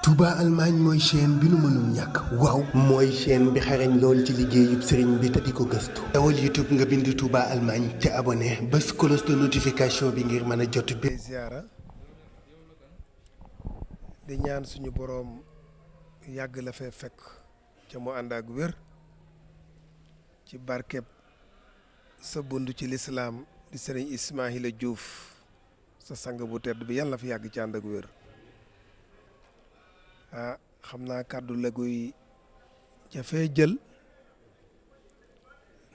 Touba Allemagne mooy chaîne bi nu mënul ñàkk waaw mooy chaîne bi xarañ lool ci liggéeyub sëriñ bi te di ko gëstu dawal YouTube nga bind Touba Allemagne te abonné bés cloche de notification bi ngir mën a jot bi ziyaara di ñaan suñu boroom yàgg la fee fekk ca mu ànd ak wér ci barkeb sa bund ci lislaam di sëriñ Ismaïla Diouf sa sang bu tedd bi yàlla na fi yàgg ci ànd ak wér xam naa kàddu la guy jafee jël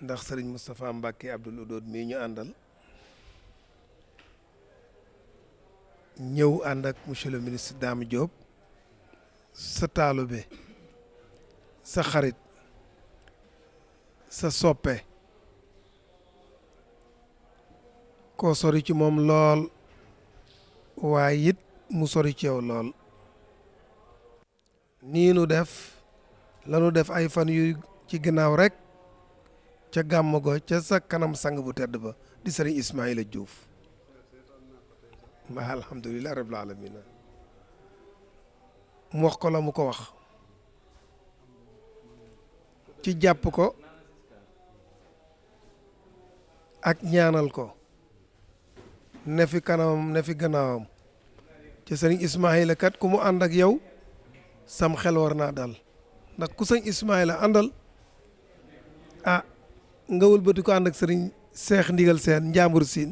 ndax sëriñ Moustapha Mbacke Abdoul Oudod mii ñu àndal ñëw ànd ak monsieur le ministre Dame Diop sa taalube sa xarit sa soppe koo sori ci moom lool waaye it mu sori ci yow lool nii nu def lanu def ay fan yu ci gannaaw rek ca gàmm go ca sa kanam sang bu tedd ba di sëriñ Ismaïla Diouf ma alhamdulilah rabbil alamin mu wax ko la mu ko wax ci jàpp ko ak ñaanal ko ne fi kanamam ne fi gannaawam ci sëriñ Ismaïla kat ku mu ànd ak yow sam xel war naa dal ndax ku sëñ Ismaïla àndal nga wëlbati ko ànd ak sëriñ Seex Ndigal Seen Njàmbur Siin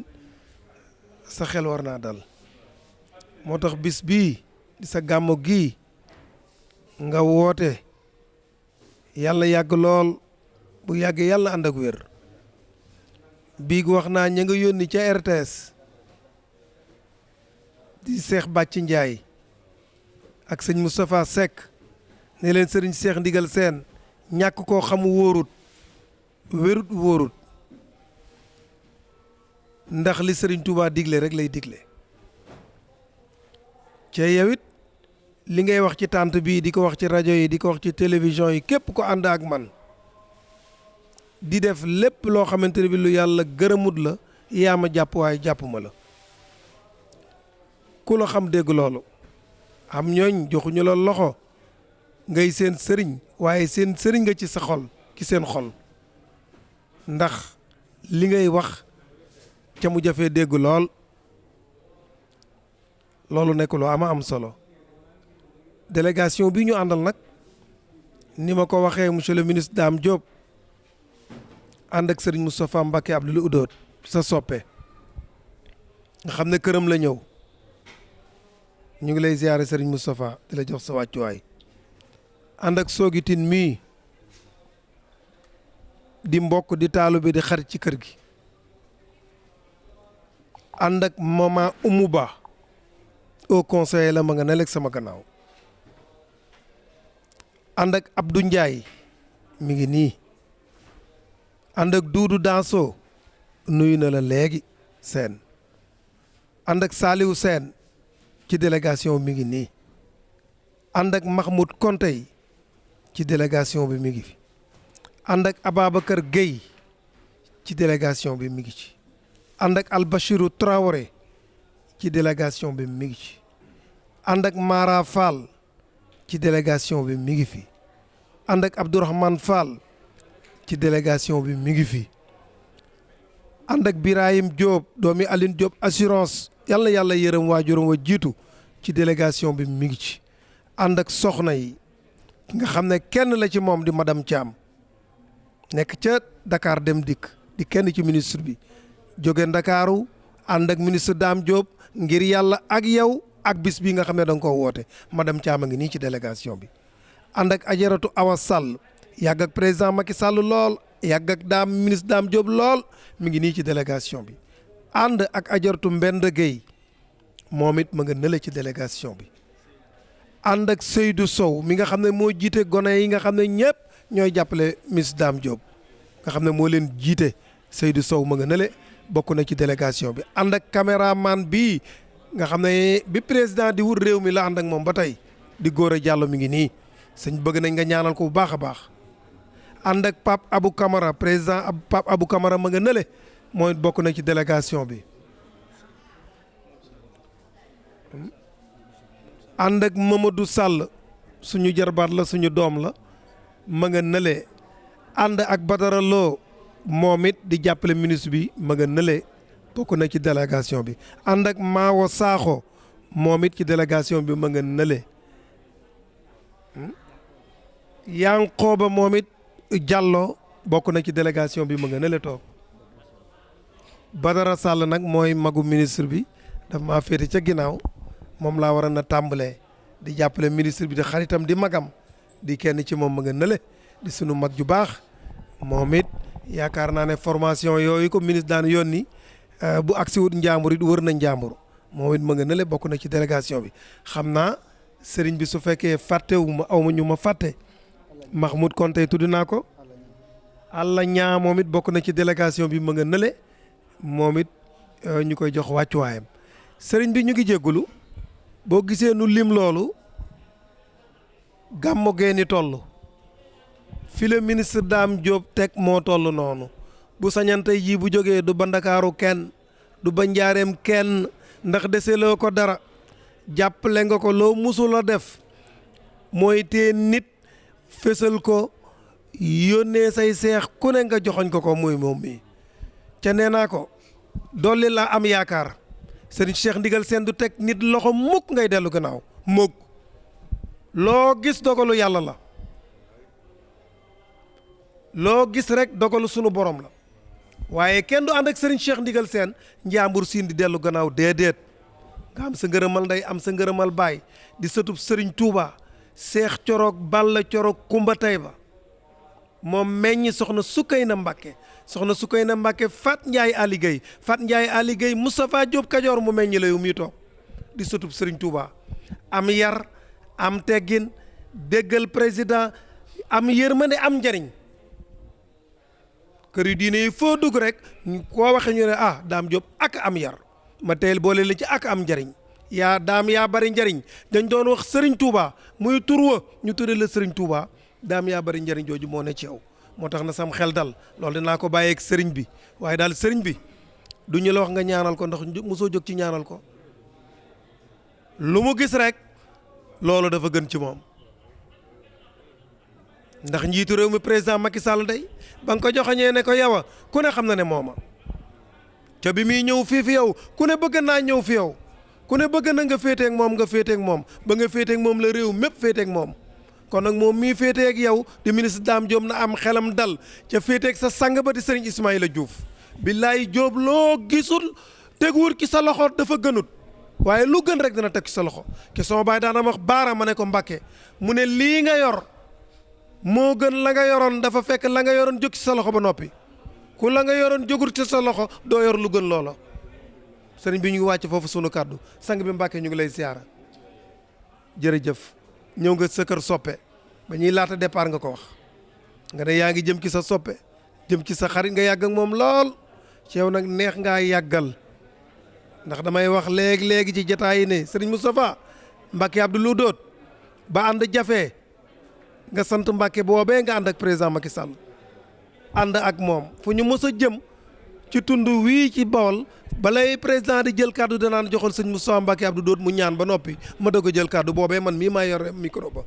sa xel war naa dal moo tax bis bii di sa gàmmu gii nga woote yàlla yàgg lool bu yàggee yàlla ànd ak wér bii wax naa ña nga yónni ca RTS di Seex Bàcc Njaay ak sëñ Moustapha Seck ne leen sëriñ Seex Ndigal Seen ñàkk koo xam wóorut wérut wóorut ndax li sëriñ Touba digle rek lay digle ca yow it li ngay wax ci tànt bii di ko wax ci rajo yi di ko wax ci télévision yi képp ko ànd ak man di def lépp loo xamante ne bi lu yàlla gërëmut la yaa ma jàpp waaye jàpp ma la ku la xam dégg loolu am ñooñ joxuñu la loxo ngay seen sëriñ waaye seen sëriñ nga ci sa xol ci seen xol ndax li ngay wax ca mu jafee dégg lool loolu nekk lu am solo délégation bi ñu àndal nag ni ma ko waxee monsieur le ministre Dame Diop ànd ak sëriñ Moustapha Mbacke Abdoul Oudod sa soppe nga xam ne këram la ñëw ñu ngi lay ziyaare sëriñ Moustapha di la jox sa wàccuwaay ànd ak soogitin mii di mbokk di taalu bi di xarit ci kër gi ànd ak maman Oumou Ba au conseiller la ma nga nelek sama gannaaw ànd ak Abdou Ndiaye mi ngi nii ànd ak Doudou Danso nuyu na la léegi seen ànd ak Saliou Sène ci délégation mi ngi nii ànd ak Mahmoud Kontey ci délégation bi mi ngi fi ànd ak Ababacar Gueye ci délégation bi mi ngi ci ànd ak Albachirou Traoré ci délégation bi mi ngi ci ànd ak Mara Fall ci délégation bi mi ngi fi ànd ak Abdourahmane Fall ci délégation bi mi ngi fi ànd ak Birahim Diop doomi Aline Diop assurance yàlla yàlla yërëm waajuram wa jiitu ci délégation bi mi ngi ci ànd ak soxna yi nga xam ne kenn la ci moom di madame Thiam nekk ca Dakar dem dikk di kenn ci ministre bi jóge Ndakaaru ànd ak ministre Dame Diop ngir yàlla ak yow ak bis bi nga xam ne da nga koo woote madame Thiam a ngi nii ci délégation bi ànd ak Ajaratu Awa Sall yàgg ak président Macky Sall lool yàgg ak ministre Dame Diop lool mi ngi nii ci délégation bi ànd ak Ajaratu Mbend Gueye moom it ma nga nële ci délégation bi ànd ak Seydou Sow mi nga xam ne moo jiite gone yi nga xam ne ñëpp ñooy jàppale ministre Dame Diop nga xam ne moo leen jiite Seydou Sow ma nga nële bokk na ci délégation bi ànd ak caméraman bii nga xam ne bi président di wut réew mi la ànd ak moom ba tey di Gora Diallo mi ngi nii sëñ bëgg nañ nga ñaanal ko bu baax a baax ànd ak Pape Abou Camara président Pape Abou Camara ma nga nële mooy bokk na ci délégation bi ànd ak Mamadou Sall suñu jarbaat la suñu doom la ma nga nële ànd ak Badara Lo moom it di jàppale ministre bi ma nga nële bokk na ci délégation bi ànd ak Maawo Sakho moom it ci délégation bi ma nga nële Yankooba moom it Diallo bokk na ci délégation bi ma nga nële toog Badara Sall nag mooy magu ministre bi daf maa féete ca ginnaaw moom laa waroon a tàmbalee di jàppale ministre bi di xaritam di magam di kenn ci moom ma nga nële di sunu mag ju baax moom it yaakaar naa ne formation yooyu ko ministre daan yónni bu agsi wut njàmbur it wër na njàmbur moom it ma nga nële bokk na ci délégation bi xam naa sëriñ bi su fekkee fàttewu ma aw ma ñu ma fàtte Mahmoud Konte tudd naa ko Alla ñaa moom it bokk na ci délégation bi ma nga nële moom it ñu koy jox wàccuwaayam sëriñ bi ñu ngi jéggulu boo gisee nu lim loolu gàmmu gee ni toll fi la ministre Dame Diop teg moo toll noonu bu sañante yii bu jógee du ba Ndakaaru kenn du ba Njaareem kenn ndax deseloo ko dara jàppale nga ko loo musul a def mooy tee nit fésal ko yónnee say seex ku ne nga joxoñ ko muy moom mi ca nee naa ko dolli laa am yaakaar sëriñ Cheikh Ndigal Sène du teg nit loxo mukk ngay dellu gannaaw mukk loo gis dogalu yàlla la loo gis rek dogalu sunu borom la waaye kenn du ànd ak sëriñ Cheikh Ndigal Sène njàmbur siin di dellu gannaaw déedéet nga am sa ngërëmal ndey am sa ngërëmal baay di sëtub sëriñ Touba Seex Coroog Balla Coroog Kumba Tayba moom meññi soxna Sukayna Mbàkke soxna Sukayna Mbàkke Fat Ndiaye Ali Gueye Fat Ndiaye Ali Gueye Moustapha Diop Kajoor mu meññi la yu muy toog di sëtub sëriñ Touba am yar am teggin déggal président am yërmande am njariñ kër yu diine yi foo dugg rek koo waxe ñu ne Dame Diop ak am yar ma teyel boole la ci ak am njariñ yaa daam yaa bari njariñ dañ doon wax sëriñ Touba muy tur wa ñu tudde la sëriñ Touba daam yaa bari njariñ jooju moo ne ci yow moo tax na sam xel dal loolu dinaa ko bàyyeeg sëriñ bi waaye daal sëriñ bi du ñu la wax nga ñaanal ko ndax mosoo jóg ci ñaanal ko lu mu gis rek loolu dafa gën ci moom ndax njiitu réew mi président Macky Sall day ba nga ko joxoñee ne ko yow ku ne xam na ne mooma ca bi muy ñëw fii fi yow ku ne bëgg naa ñëw fi yow ku ne bëgg na nga féeteeg moom ba nga féeteeg moom la réew mépp féeteeg moom kon nag moom mii féeteeg yow di ministre Dame Diop na am xelam dal ca féeteeg sa sang ba di Serigne Ismaïla Diouf billaay Diop loo gisul teguwul ci sa loxo dafa gënut waaye lu gën rek dina teg ci sa loxo ke sama baay daana wax baara ma ne ko Mbàkke mu ne lii nga yor moo gën la nga yoroon dafa fekk la nga yoroon jóg ci sa loxo ba noppi ku la nga yoroon jógur ci sa loxo doo yor lu gën loola sëriñ bi ñu ngi wàcc foofu sunu kàddu sang bi Mbàkke ñu ngi lay siyaara jërëjëf ñëw nga sa kër soppe ba ñuy laata départ nga ko wax nga ne yaa ngi jëm ci sa soppe jëm ci sa xarit nga yàgg ak moom lool ci yow nag neex ngaa yàggal ndax damay wax léegi ci jataay yi ne sëriñ Moustapha Mbàkke Abdoulou Doot ba ànd jafee nga sant Mbàkke boobee nga ànd ak président Macky Sall ànd ak moom fu ñu mës a jëm ci tund wii ci Bawol balay président di jël kàddu danaan joxoon sëñ Moustapha Mbàkke Abdou Doot mu ñaan ba noppi ma doog a jël kàddu boobee man mii maa yor micro ba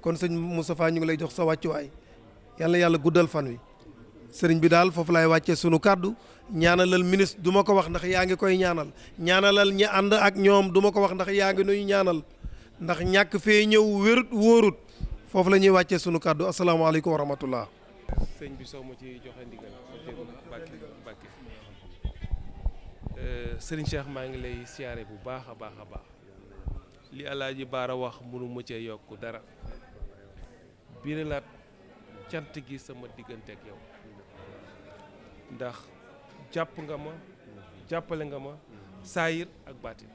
kon sëñ Moustapha ñu ngi lay jox sa wàccuwaay yàlla guddal fan wi sëriñ bi daal foofu laay wàccee sunu kàddu ñaanalal ministre du ma ko wax ndax yaa ngi koy ñaanalal ñi ànd ak ñoom du ma ko wax ndax yaa ngi nuy ñaanal ndax ñàkk fee ñëw wérut wóorut foofu la ñuy wàccee sunu kàddu asalaamaaleykum wa rahmatullah. sëñ bi soo ma ci joxe ndigal Mbàkke sëriñ Cheikh maa ngi lay siyaare bu baax a baax li Alaaji Baara wax mënu ma cee yokk dara biralaat cant gi sama diggante ak yow ndax jàpp nga ma jàppale nga ma saayir ak baatin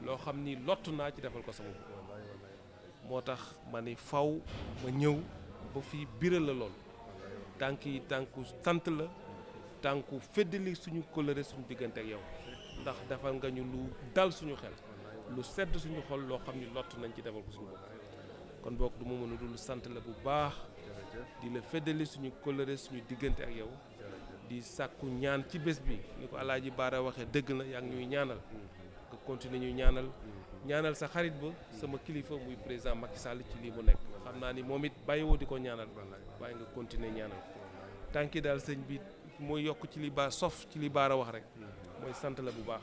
loo xam ni lottu naa ci defal ko sama moo tax ma ni faw ma ñëw ba fii biral la lool tànku sant la tànku feddali suñu kóllëre suñu diggante ak yow ndax defal nga ñu lu dal suñu xel lu sedd suñu xol loo xam ni lottu nañ ci defal ko suñu bopp kon bokk du ma mën a dul sant la bu baax di la feddali suñu kóllëre suñu diggante ak yow di sàkku ñaan ci bés bi ni ko Alaaji Baara waxee dëgg na yaa ngi ñuy ñaanal nga continuer ñuy ñaanal ñaanal sa xarit ba sama kilifa muy président Macky Sall ci lii mu nekk xam naa ni moom it bàyyiwoo di ko ñaanal bàyyi nga continuer ñaanal tànki daal sëñ bi mooy yokk ci li sof ci li baara wax rek mooy sant la bu baax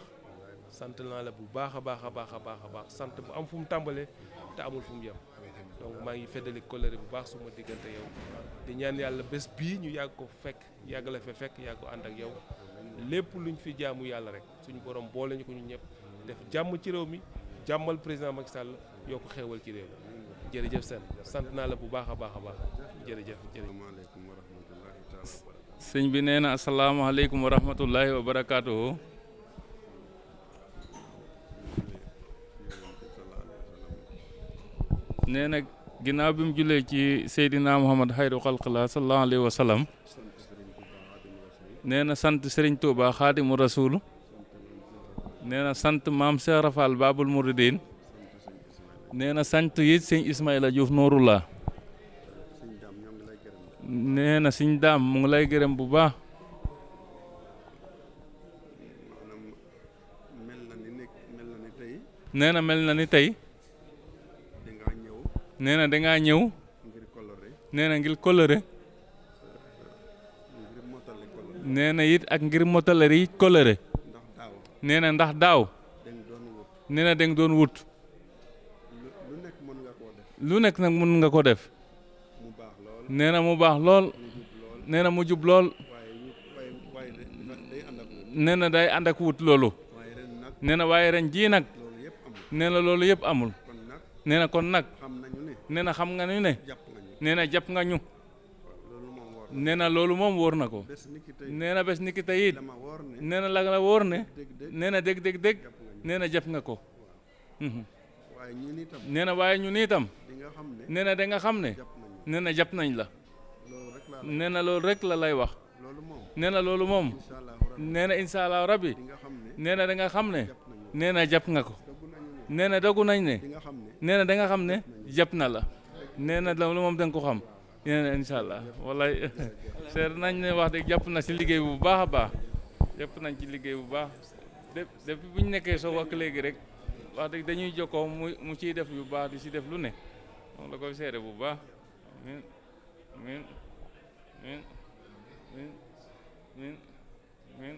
sant naa la bu baax a baax a baax a baax a baax sant bu am fu mu tàmbalee te amul fu mu yem donc maa ngi feddali kóllëre bu baax suma diggante yow di ñaan yàlla bés bii ñu yàgg ko fekk yàgg la fa fekk yàgg ko ànd ak yow lépp luñ fi jaamu yàlla rek suñu borom boole ñu ko ñu ñëpp def jàmm ci réew mi jàmmal président Macky Sall yokk xéewal ci réew mi jërëjëf seen sant naa la bu baax a baax a baax jërëjëf sëñ bi nee na asalaamaaleykum wa rahmatullahi wa barakaatuhu. nee na ginnaaw bi mu jullee ci Seydina Muhammad xayru xalqillah sallallahu alayhi wa sallam nee na sant Serigne Touba xaadimu rasul nee na sant maam Cheikh Rafal Babul Mouridine nee na sant it sëñ Ismaïla Diouf Nourullah nee na sëñ daam mu ngi lay gërëm bu baax nee na mel na ni tey nee na dangaa ñëw nee na ngir kolore nee na it ak ngir motalari kolore nee na ndax daaw nee na danga doon wut lu nekk nag mën nga ko def nee na mu baax lool nee na mu jub lool nee na day ànd ak wut loolu nee na waaye ren jii nag nee na loolu yëpp amul nee na kon nag nee na xam nga ni ne nee na jàpp nga ñu nee na loolu moom wóor na ko nee na bés ni ki tey it nee na la wóor ne nee na dégg nee na jàpp nga ko nee na waaye ñun itam nee na da nga xam ne nee na jàpp nañ la nee na loolu rek la lay wax nee na loolu moom nee na incha allah rabbi nee na da nga xam ne nee na jàpp nga ko nee na dogu nañ ne nee na da nga xam ne jàpp na la nee na loolu moom da nga ko xam nee na incha allah wallaay seer nañ ne wax dëgg jàpp na si liggéey bu baax a baax jàpp nañ ci liggéey bu baax depuis bu ñu nekkee soo ak léegi rek wax dëgg dañuy jokkoo mu ciy def yu baax di si def lu ne moom la koy seere bu baax amin amin amin amin amin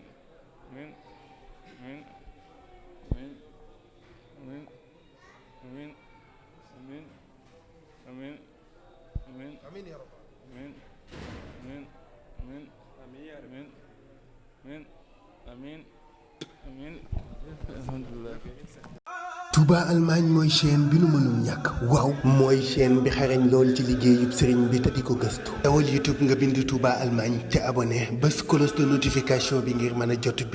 amin amin amin amin amin amin amin amin ya rabbal amin amin amin amin amin amin amin alhamdulillah. Touba Allemagne mooy chaîne bi nu mënul ñàkk waaw mooy chaîne bi xarañ lool ci liggéeyub sëriñ bi te di ko gëstu dawal YouTube nga bind Touba Allemagne te abonné bés cloche de notification bi ngir mën a jot